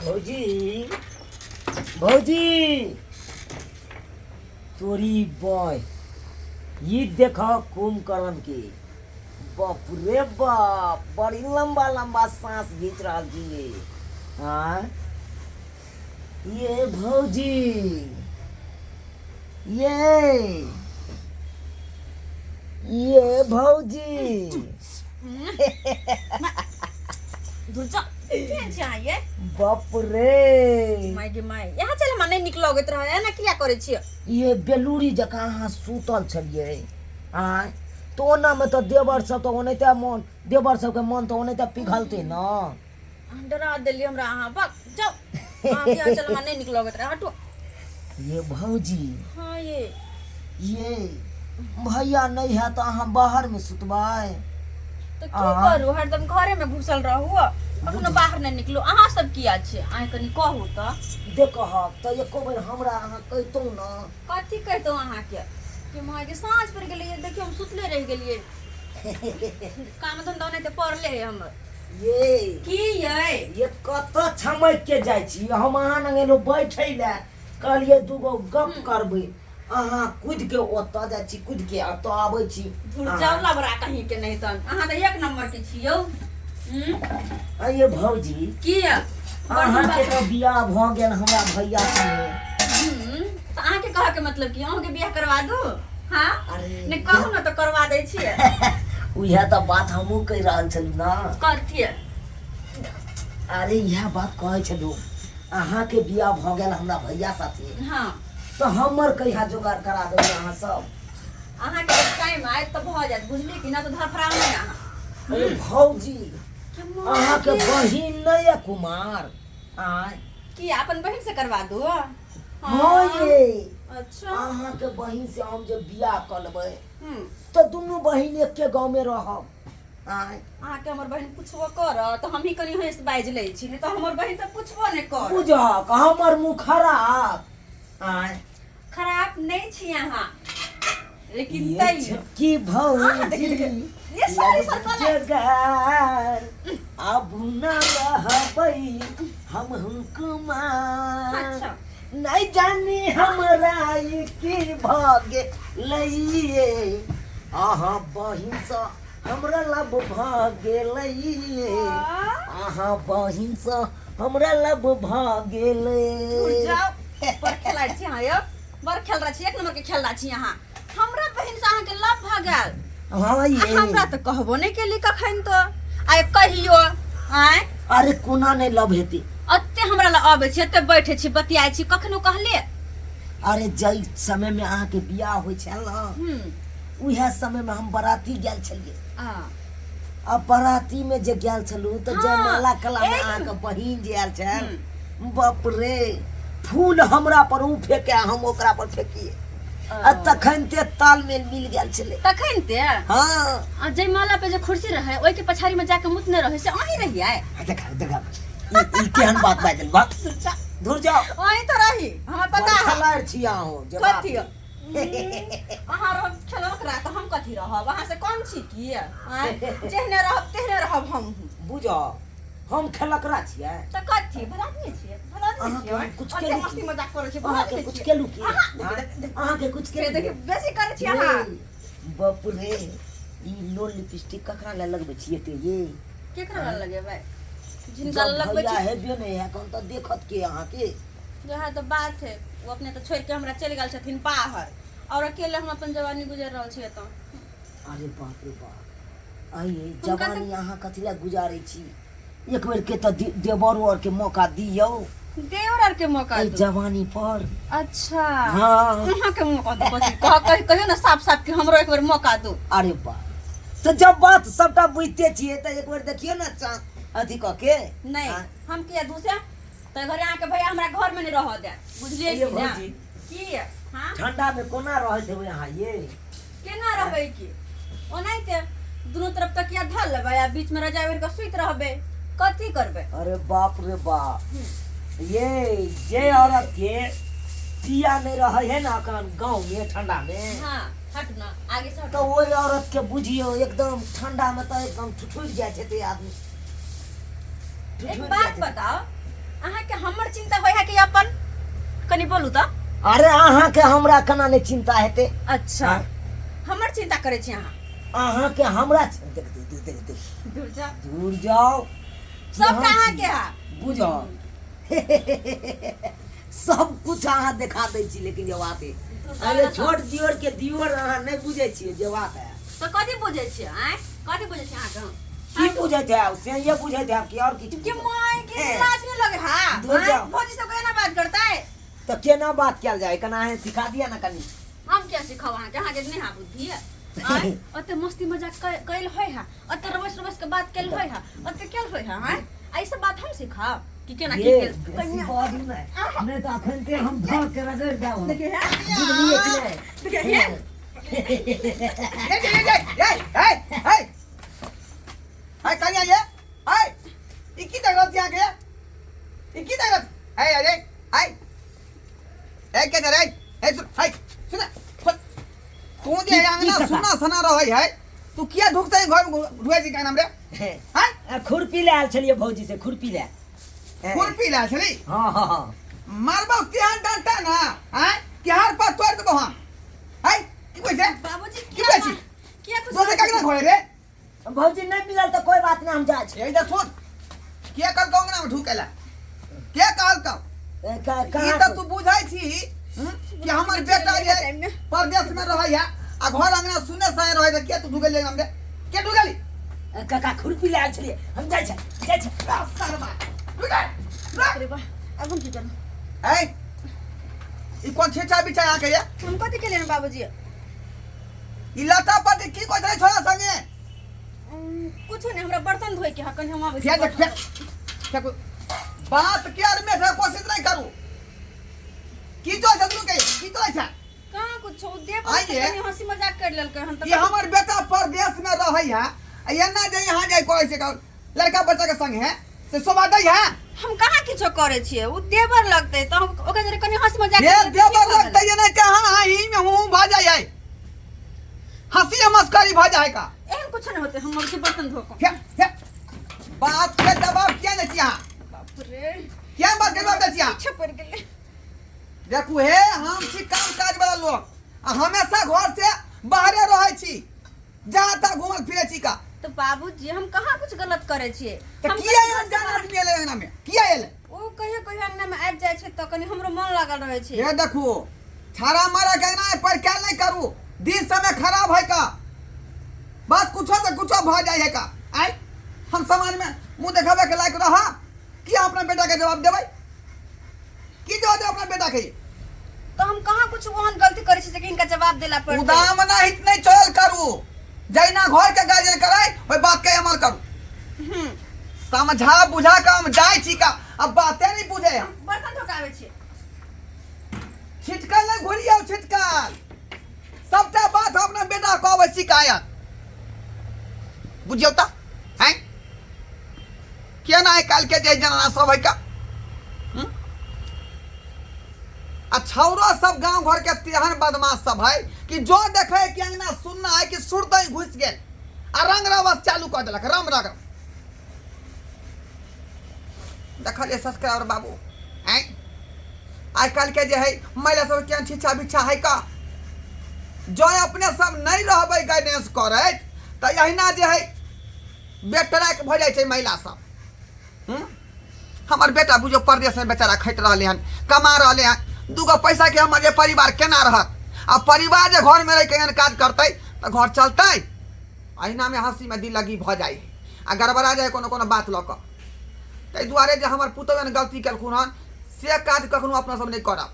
भौजी, भौजी, तोरी बॉय ई देख कुंभकर्ण के। बाप रे बाप, बड़ी लंबा लंबा सांस घींच रहल छी ये। हाँ ये भौजी, ये भौजी। धुर जा, केहन छै अहाँ ये? बाप रे। माय गे my, यहाँ चल, हमरा नहि नीक लगैत रहै, एना किया करै छियै? ये बेलूरी जकाँ अहाँ सुतल छलियै आँय, तऽ ओनामे तऽ देवर सब तऽ ओनाहिते मन, देवर सबके मन तऽ ओनाहिते पिघलतै ने। अहाँ डरा देलियै हमरा अहाँ, बक जाउ अहाँ, यहाँ चल, हमरा नहि नीक लगैत रहै, हटू। ये भौजी। हाँ ये। ये भैया नहीं है तऽ अहाँ बाहर में सुतबै? तऽ की करू, हरदम घरे में घुसल रहू, कखनो बाहर नहि निकलू। अहाँ सब किया छियै? अहाँ कनि कहू तऽ। देखहक तऽ एको बेर हमरा अहाँ कहितहुँ ने। कथी कहितहुँ अहाँके कि मायके साँझ पड़ि गेलै, देखियौ हम सुतले रहि गेलियै, काम धंधा नहि तऽ पड़ले है हमर। ये की यै? ये कतऽ छमकि के जाइ छी? हम अहाँ लग एलहुँ बैठै लए, कहलियै दूगो गप करबै, अहाँ कूदि के ओतऽ जाइ छी, कूदि के एतऽ आबै छी। धुर जाउ लबरा कहीं के नहीं तन, अहाँ तऽ एक नंबर के छी यौ। अये भौजी। की यै? अहाँके तऽ बियाह भऽ गेल हमरा भैया संगे। तऽ अहाँके कहऽ के मतलब की, अहूँके बियाह करवा दू? हाँ। अरे नहि कहू ने तऽ करवा दै छियै। उएह तऽ बात हमहूँ कहि रहल छलहुँ ने। कथी? अरे इएह बात कहै छलहुँ, अहाँके बियाह भऽ गेल हमरा भैया साथे। हाँ। तऽ हमर कहिया जोगाड़ करा देबै अहाँ सब? अहाँके टाइम आयत तऽ भऽ जायत, बुझलियै कि नहि? तऽ धरफड़ाउ नहि अहाँ। अरे भौजी, अहाँके बहिन नहि यऽ कुमार? आँय? की अपन बहिन से करवा दू? हाँ ये। अच्छा। अहाँके बहिन से हम जे बियाह कऽ लेबै तऽ दुनू बहिन एके गाँवमे रहब। आँय? अहाँके हमर बहिन पुछबो करत तऽ हमही कनि हँसि बाजि लै छी, नहि तऽ हमर बहिन तऽ पुछबो नहि करत। बुझहक हमर मुँह खराब? आँय? खराब नहि छी अहाँ, लेकिन ये तैयो छोटकी अहाँ भौजी देखियौ, देखियौ। ये सॉरी सर कहला। जोगार अब न रहबै हम कुमार। अच्छा। नहीं जानी हमरा ई की भऽ गेलैये, अहाँ बहिनसँ हमरा लब भऽ गेलैये। अहाँ बहिनसँ हमरा लब भऽ गेलै। धुर जाउ, बड़ खेलाड़ छी अहाँ यौ, बड़ खेल रहा छी, एक नंबर के खेल रहा छी अहाँ। हमरा बहिन से अहाँके लव भऽ गेल? हाँ आ ये। हमरा तऽ कहबो नहि केली कखन तऽ आइ कहियो। आँय? अरे कोना नहि लव हेतै? एते हमरा लग अबै छी, एते बैठे छी, बतियाइ छी, कखनो कहलियै? अरे जाहि समयमे अहाँके बियाह होइ छल ने, उएह समयमे हम बराती गेल छलियै। आ आ बरातीमे जे गेल छलहुँ तऽ जयमाला कलामे अहाँके बहिन जे आयल छल, बाप रे, फूल हमरा पर ओ फेके, हम ओकरा पर फेकिए, आ तखन ते तालमेल मिल गेल छलै। तखन ते? हाँ। आ जयमाला पे जे कुर्सी रहै, ओहिके पछाड़ी में जाके मुतने रहै, से अहीं रहियै? आ देखा देखा, ई केहन बात बाजल? बाप धुर जाओ। अहीं तो रही, हमरा पता है। खेलाड़ छी अहूँ जे बाप। कथी अहाँ रहब खेलौकरा तऽ हम कथी रहब? अहाँ से कम छी की? आँय? जेहने रहब तेहने रहब हमहूँ। बुझ, हम खेलकरा छियै? तऽ कथी भला आदमी छियै? भला आदमी अहाँके छियै? हम कुछ ओते केलहुँ मस्ती की? मजाक करै छी? भला अहाँके आदमी कुछ छियै? केलहुँ की? अहाँ आँय? अहाँके कुछ से केलहुँ? देखियौ, बेसी करै छी अहाँ। ये, बाप रे, ई लोल लिपस्टिक ककरा लए लगबै छियै ते ये? केकरा लग लगेबै? जिनका जब लग लगबै भैया छी। हेबे नहि है कौन तऽ देखत के अहाँके? वएह तऽ बात है, ओ अपने तऽ छोड़ि के हमरा चलि गेल छथिन बाहर और अकेले हम अपन जवानी गुजर रहल छी एतऽ। अरे बाप रे बाप, आइए हुनका तऽ- जवानी अहाँ कथी लए गुजारै छी? एक बेर के तऽ देवरो आर के मौका दियौ। देवर आर के मौका एहि दू? जवानी पर। अच्छा। हाँ। अहाँ के मौका दू? कथी कह कह- कहियो ने साफ साफ कि हमरो एक बेर मौका दू। अरे बाप, तऽ जब बात सबटा बुझिते छियै तऽ एक बेर देखियौ ने अथी कऽ के। नहीं। हाँ। हम किया दूसे तऽ घरे अहाँके भैया हमरा घर में नहीं रह देत, बुझलियै ये कि ना? भौजी। की? हाँ। ठंडा में कोना रहैत हेबै अहाँ ये? केना रहबै की, ओनाहिते दुनू तरफ तकिया धऽ लेबै आ बीच में रजाई ओढ़ि कऽ सुति रहबै, कथी करबै? अरे बाप रे बाप, ये जे औरत के पिया नहीं रहे है ना अखन गाँव में ठंडा में, हाँ, हट ना आगे से हट। तऽ ओहि औरत के बुझियौ एकदम ठंडा में तऽ एकदम ठुठुरि जाइ छै ते आदमी एक ठुठुरि बात जाइ छै। बताओ, अहाँके हमर चिंता होय है कि अपन कनी बोलू तऽ अरे अहाँके हमरा केना नहि चिंता हेतै अच्छा हाँ। हमर चिंता करै छी अहाँ अहाँके हमरा देख देख देख देख देख दूर जा दूर जाओ सबटा अहाँके है बुझो सब कुछ अहाँ देखा दै छी लेकिन जे बात है अरे छोट दियोर के दियोर अहाँ नहि बुझै छियै जे बात है तऽ कथी बुझै छियै आँय कथी बुझै छियै अहाँके हम की बुझैत है से ये बुझैत है कि और किछु के माय के लाज नहीं लगे हा दूर जाओ। भौजी सब केना बात करता है तऽ केना बात कयल जाय कना अहाँ सिखा दिया ना कनी हम क्या सिखाओ अहाँके अहाँके नहीं हा बुद्धि है आँय ओते मस्ती मजाक कैल होय हा ओते रवस रवस के बात कैल होय हा ओते कैल होय हा आँय ऐसे बात हम सिखाओ कि केना की ये केल बेसी बाजू नहि नहि तऽ अखन ते हम धऽ के रगड़ि देब देखिए हा बुझलियै कि नहि देखिए हे ए ए ए ए ए ए ए कनिया ये ए ई की देख रहल छी अहाँके ई की देख रहल ए अरे ए ए के रे ए सुन ए सुन तू जे अंगना सुना सना रहै है तू किया ढुकतै घर में ढुकै छी का नाम रे हैं खुरपी ले आयल छलियै भौजी से खुरपी ले खुरपी ले आयल छली हाँ हाँ हाँ मारबो केहन डंटा ना हैं केहर पर तोड़ देबो हम हैं की कहै छै बाबूजी की कहै छी किया कुछ दोसर का घरे रे भौजी नहीं मिलल तो कोई बात नहीं हम जाइ छी यही देख सुन के कहल कहूँ ना ढुकेला के कहल कहूँ ए, का- ई कहाँ तऽ तू बुझै छी कि हमर बेटा जे परदेश में रहै है आ घर अंगना सुने साए रहै तऽ के तू ढुकेली हमरे के ढुकेली ए, काका खुरपी ले आयल छलियै हम जाइ छी जाइ छी शर्मा ढुके अरे बा अब हम की करू ए ई कोन छेचा बिछा आके ये हम कथी केलियै हन बाबूजी ई लता पर की कहै छलै छोरा संगे कुछो नहीं हमरा बर्तन धोए के है कनी हम आबै छी फेंक दे, फेंक फेंक बात के आर में कोशिश नहीं करू की तो छै दुनू के की तो छै कहाँ कुछो देव आइए। कनी हंसी मजाक कर लेलकै हन ये हमर बेटा परदेश में रहै है आ एना जे यहाँ जाय करै छै लड़का बच्चा के संग है से शोभा दै है हम कहाँ किछो करै छियै ओ देवर लगतै तऽ हम ओकरा जरे कनी हंसी मजाक ये कर लेबै, देवर की भऽ लगतै ये नहीं कहाँ हाँ ही में हूँ भा जाय है हंसी मस्करी भा जाय का गेलै? एहन कुछो नहीं होतै हम अबै छी बर्तन धो कऽ फेंक फेंक बात के जवाब किया नहीं छिया बाप रे किया बात के जवाब दै छिया पीछे पड़ि गेलै देखू हे हम छी काम काज वाला लोग आ हमेशा घर से बाहरे रहै छी जहाँ तहाँ घूमल फिरै छी का तऽ बाबूजी हम कहाँ कुछ गलत करै छियै तऽ हम किया कहीं एहन घर से जान बाहर- आदमी एलै अंगना में किया एलै ओ कहियो कहियो अंगना में आबि जाइ छै तऽ कनी हमरो मन लागल रहै छै हे देखू छाड़ा मारा के अंगना में पर कैल नहीं करू दिन समय खराब है का बात कुछो से कुछो भऽ जाइ है का आय हम समाज में मुंह देखाबै के लायक रहा किया अपना बेटा के जवाब देबै की जवाब देबै अपना बेटा के तऽ हम कहाँ कुछ ओहन गलती करै छी जे कि हिनका जवाब देला पड़तै उदाम ना हित नहीं चल करू जैना घर के गार्जियन करै ओहि बात के अमल करू समझा बुझा के हम जाइ छी का अब बाते नहीं बुझे हम बर्तन धोकाबै छी छिटकल नहीं घुरियौ छिटकल सबटा बात हम अपना बेटा कहबै शिकायत बुझियौ तऽ हैं केना आइ काल्हि के जे जनाना सब है का हम्म? आ छौरो सब गांव घर के तेहन बदमाश सब है कि जो देखे कि अंगना सुनना है कि सुरते ही घुस गेल आ रंग रवस चालू कऽ देलक रम रग देखलियै सब्सक्राइबर बाबू आँय आइ काल्हि के जे है महिला सब केहन छिछा बिछा है का जँ अपने सब नहि रहबै गाइडेंस करैत तऽ अहिना जे है बेटराक भऽ जाइ छै महिला सब हूँ? हमर बेटा बुझियौ परदेशमे बेचारा खटि रहलै हन कमा रहलै हन दूगो पैसाके हमर जे परिवार केना रहत आ परिवार जे घरमे रहि कऽ एहन काज करतै तऽ घर चलतै अहिनामे हँसीमे दिल लगी भऽ जाइ आ गड़बड़ा जाइ कोनो कोनो बात लऽ कऽ ताहि दुआरे जे हमर पुतहु एहन गलती केलखुन हन से काज कखनो अपना सब नहि करब।